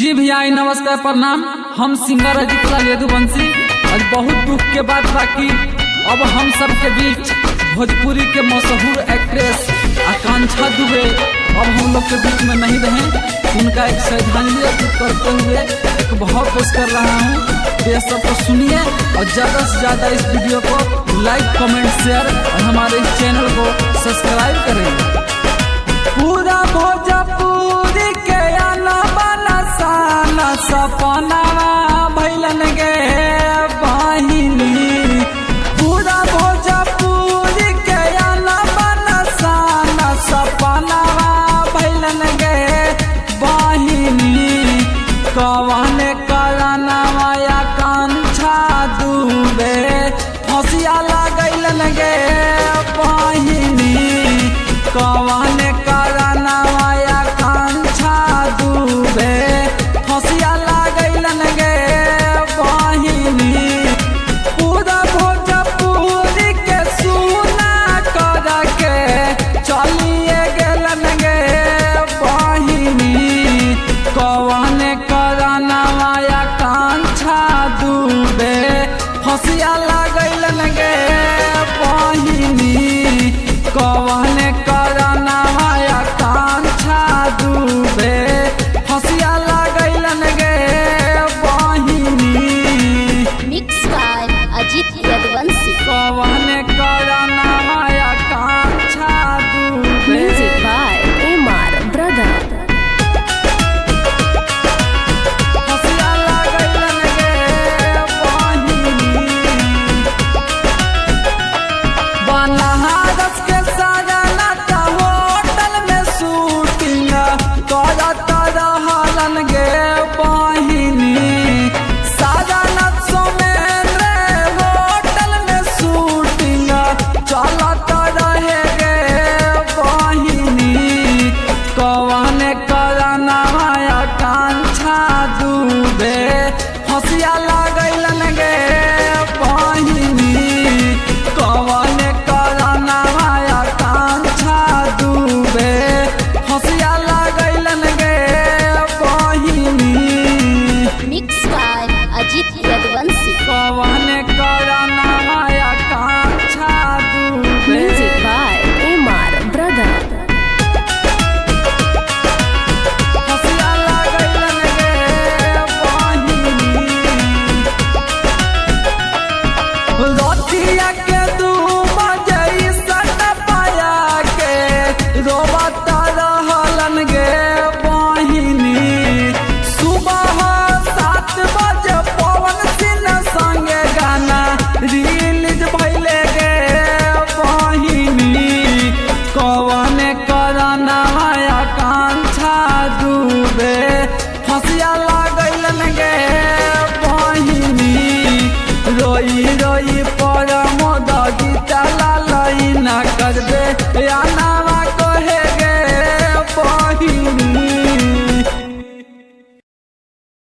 जी भैया आई नमस्कार प्रणाम। हम सिंगर अजीत लाल यदुवंशी और बहुत दुख के बात बाकी अब हम सब के बीच भोजपुरी के मशहूर एक्ट्रेस आकांक्षा दुबे अब हम लोग के बीच में नहीं रहे। उनका एक श्रद्धांजलि अर्पित करते हुए एक भाव पेश कर रहा हूँ, तो ये सबको सुनिए और ज़्यादा से ज़्यादा इस वीडियो को लाइक, कमेंट, शेयर और हमारे इस चैनल को सब्सक्राइब करें। पूरा भोजपुरी के आना बाना साना सपना भैलन गे बहिनी। पूरा भोजपुरी के आना बाना साना सपना भैलन गे बहिनी। कवन